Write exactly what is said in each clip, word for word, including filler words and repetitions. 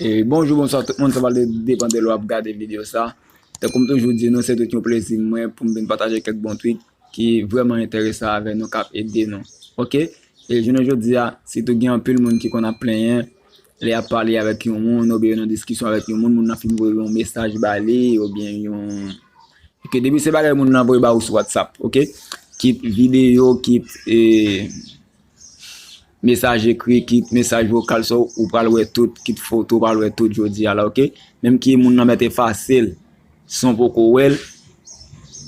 E bonjou, bonswa tout moun, sa va depann de lè w ap gade videyo sa. Tankou m toujou di nou, se tout yon plezi mwen pou m vin pataje kèk bon tweet ki vrèman enteresan avè nou, k ap ede nou. Oke? E jounen jodi a, sitou gen anpil moun ki konn ap plenyen, lè y ap pale avèk yon moun, oubyen yo nan diskisyon avèk yon moun, moun nan fin voye yon mesaj ba li, oubyen yon, ke depi se bagay moun nan voye ba ou sou WhatsApp, oke? Kit videyo, kit, e, mesaj ekri, kit mesaj vokal, sa ou pral wè tout, kit foto, ou pral wè tout jodi a la, oke? Menm ki moun nan mèt efase l, san w poko wè l,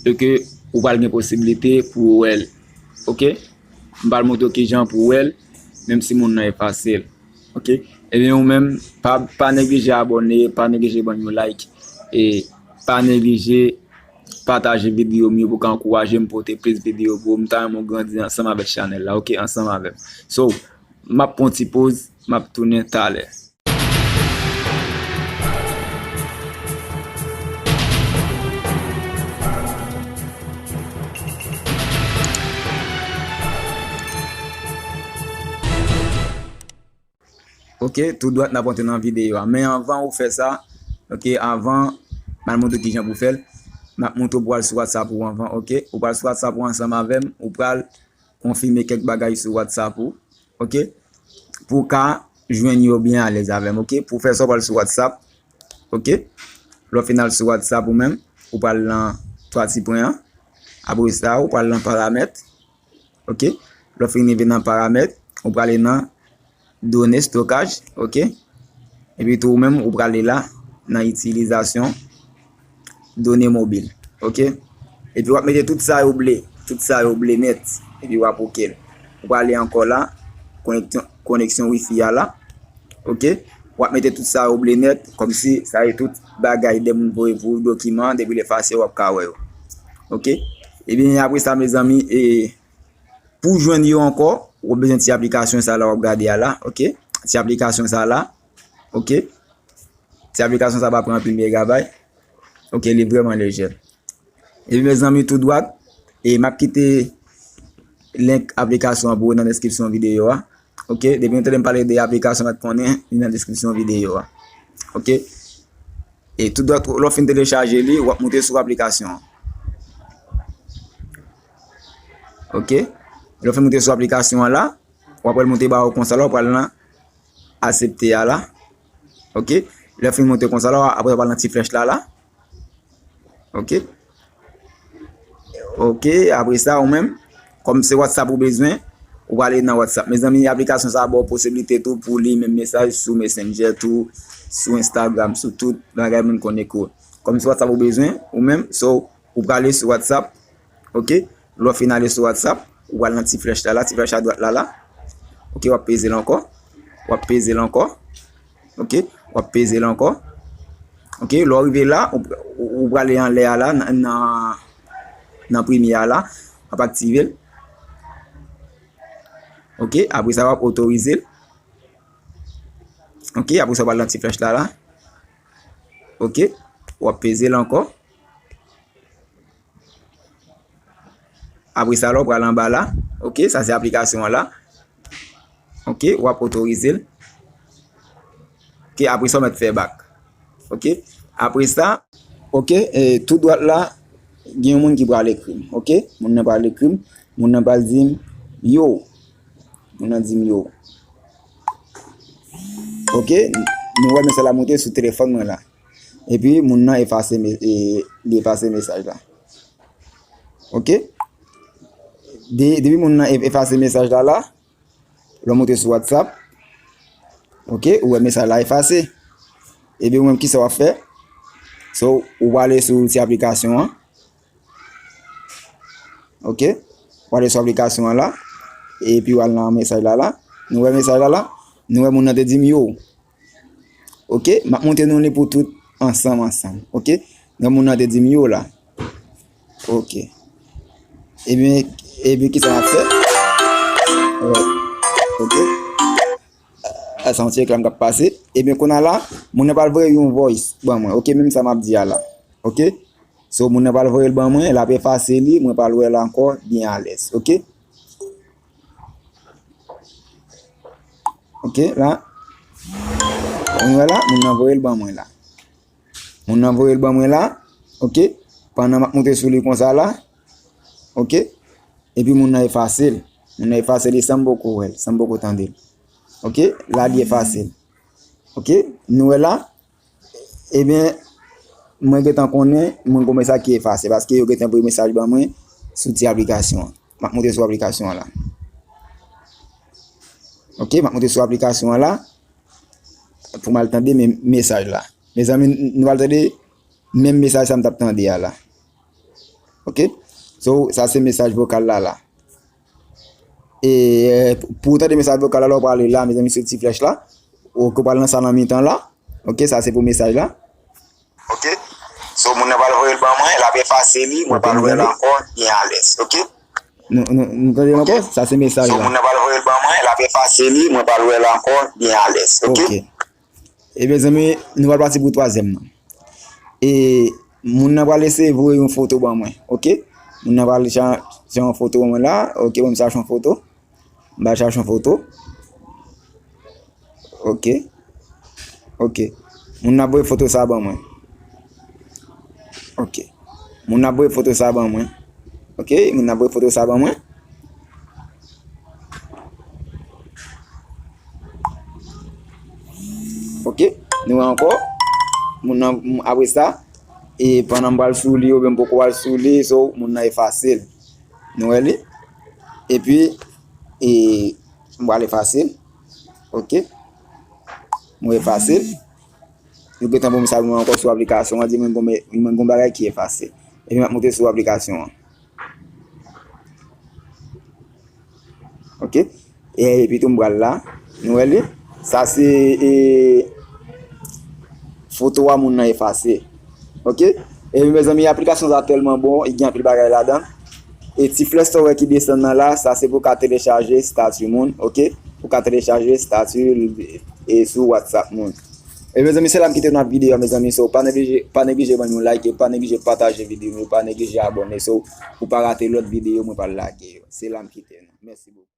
e ke ou pral gen posiblite pou w wè l, oke? M pral montre w kijan pou w wè l, menm si moun nan efase l, oke? Ebyen, ou menm, pa, pa neglije abòne, pa neglije ban n yon like, e pa neglije pataje videyo m yo pou ka ankouraje m pote plis videyo pou ou. M ta renmen w grandi ansanm avèk chanèl la, oke? Ansanm avè m. So, m ap pran yon ti poz, m ap tounen talè. Oke, tou dwat n ap antre nan videyo a. Men anvan ou fè sa, oke, anvan, m al montre w kijan pou w fè l. M ap montre w pou w al sou WhatsApp ou anvan, oke? Ou pral sou WhatsApp ou ansanm avè m, ou pral konfime kèk bagay sou WhatsApp ou, oke? Pou w ka jwenn yo byen alèz avè m, oke? Pou w fè sa, w pral sou WhatsApp, oke? Lè w fin al sou WhatsApp ou menm, ou pral nan twa ti pwen an. Apre sa, ou pral nan paramèt, oke? Lè w fin rive nan paramèt, ou prale nan done stokaj, oke? Epi tou ou menm, ou prale la nan itilizasyon done mobil, oke? Epi w ap mete tout sa yo ble, tout sa yo ble nèt, epi w ap oke l. Ou prale ankò la, koneksyon, koneksyon wifi a la, oke? W ap mete tout sa yo ble nèt, kòmsi sa se tout bagay de moun voye pou ou, dokiman, depi l efase, w ap ka wè yo. Oke? Ebyen, apre sa, mezanmi, e, pou w jwenn yo ankò, w ap bezwen ti aplikasyon sa la w ap gade a la, oke? Ti aplikasyon sa la, oke? Ti aplikasyon sa pa pran anpil megabay. Oke, li vrèman lejè. Epi, mezanmi, tou dwat, e m ap kite link aplikasyon an pou ou nan deskripsyon videyo a. Oke, depi nou tande m pale de aplikasyon, mèt konnen li nan deskripsyon videyo a. Oke? E tou dwat, lè w fin telechaje li, w ap moute sou aplikasyon an. Oke? Lè w fin moute sou aplikasyon an la, w ap wè l moute ba ou konsa la, w pral nan aksepte a la. Oke? Lè w fin moute konsa la, apre w pral nan ti flèch la la. Oke? Oke, apre sa, ou menm, kòm se WhatsApp ou bezwen, ou prale nan WhatsApp. Mezanmi, aplikasyon sa a ba w posiblite tou pou li menm mesaj sou Messenger tou, sou Instagram, sou tout bagay moun konnen ke w. Kòm se WhatsApp ou bezwen, ou menm, so, ou prale sou WhatsApp, oke? Lè w fin ale sou WhatsApp, ou pral nan ti flèch la, la, ti flèch adwat la, la. Oke, w ap peze l ankò. W ap peze l ankò. Oke, w ap peze l ankò. Oke, lè w rive la, ou, ou, ou prale anlè a la, nan, nan, nan premye a la, w ap aktive l. Oke, apre sa, w ap otorize l. Oke, apre sa, w pral nan ti flèch la, la. Oke, w ap peze l ankò. Apre sa, la, w pral anba la. Oke, sa se aplikasyon an la. Oke, w ap otorize l. Oke, apre sa, w mèt fè bak. Oke, apre sa, oke, e, tou dwat la, gen yon moun ki pral ekri m. Oke, moun nan pral ekri m. Moun nan pral di m, yo. Moun nan di m, yo. Oke, nou wè mesaj la moute sou telefòn mwen la. Epi, moun nan efase, me- e, li efase mesaj la. Oke? De- depi moun nan e- efase mesaj la, la, lè w monte sou WhatsApp, oke, ou wè mesaj la efase. Epi, ou menm, kisa w ap fè? So, ou prale sou ti aplikasyon an. Oke? W ale sou aplikasyon an la. Epi w al nan mesaj la la. Nou wè mesaj la la? Nou wè moun nan te di m yo. Oke? M ap montre nou li pou tout ansanm, ansanm. Oke? Nou wè moun nan te di m yo la. Oke. Ebyen, ebyen, kisa m ap fè? Oke. A, sa yon ti reklam k ap pase. Ebyen, kounye a la, moun nan pral voye yon voice ban mwen. Oke, menm sa m ap di a la. Oke? So, moun nan pral voye l ban mwen, l ap efase li, mwen pral wè l ankò byen alèz. Oke? Oke, la. Nou wè la, moun nan voye l ban mwen la. Moun nan voye l ban mwen la, oke? Pandan m ap monte sou li konsa la, oke? Epi moun nan efase l. Moun nan efase li san m poko wè l, san m poko tande l. Oke? La li efase l. Oke? Nou wè la? Ebyen, mwen gentan konnen, mwen gon mesaj ki efase, paske yo gentan voye mesaj ban mwen sou ti aplikasyon an. M ap monte sou aplikasyon an la. Oke, m ap monte sou aplikasyon an la, pou m al tande men mesaj la. Mezanmi, n-, nou al tande menm mesaj sa m t ap tande a la. Oke? So, sa se mesaj vokal la la. E, eh, pou w tande mesaj vokal la, lè w prale la, mezanmi, sou ti flèch la. Oke, w pral nan sa nan mitan la. Oke, sa se pou mesaj la. Oke? So, moun nan pral voye l ban mwen, l ap efase li, mwen pral wè l ankò, byen alèz. Oke? Nou, nou, nou tande l ankò? Sa se mesaj la. So, moun nan pral voye l ban mwen, l ap efase li, mwen pral wè l ankò, byen alèz. Oke? Oke. E mezanmi, nou pral pati pou twazyèm nan. E moun nan pral eseye voye yon foto ban mwen, oke? Moun nan pral chan-, chan yon foto ban mwen la, oke, ban m chache yon foto. M pral chache yon foto. Oke. Oke. Moun nan voye foto sa ban mwen. Oke. Moun nan voye foto sa ban mwen. Oke, moun nan voye foto sa ban mwen. Oke, nou wè ankò. Moun nan, apre sa, e pandan m pral sou li, oubyen m poko al sou li, so, moun nan efase l. Nou wè li? Epi, e, m pral efase l. Oke. Mwen efase l. Yo gentan voye mesaj mwen ankò sou aplikasyon an, di mwen gon me-, mwen gon bagay ki efase. Epi m ap monte sou aplikasyon an. Oke. E, epi tou m pral la. Nou wè li? Sa se, e, foto a moun nan efase. Oke? E mezanmi, aplikasyon sa tèlman bon, li gen anpil bagay ladan. E ti flèch sa w wè ki desann nan la, sa se pou w ka telechaje estati moun, oke? Pou w ka telechaje estati e sou WhatsApp moun. E mezanmi, se la m kite nou ak videyo a, mezanmi. So, pa neglije, pa neglije ban yon like, e pa neglije pataje videyo, pa neglije abòne. So, pou pa rate lòt videyo mwen pral lage yo. Se la m kite nou. Mèsi bokou.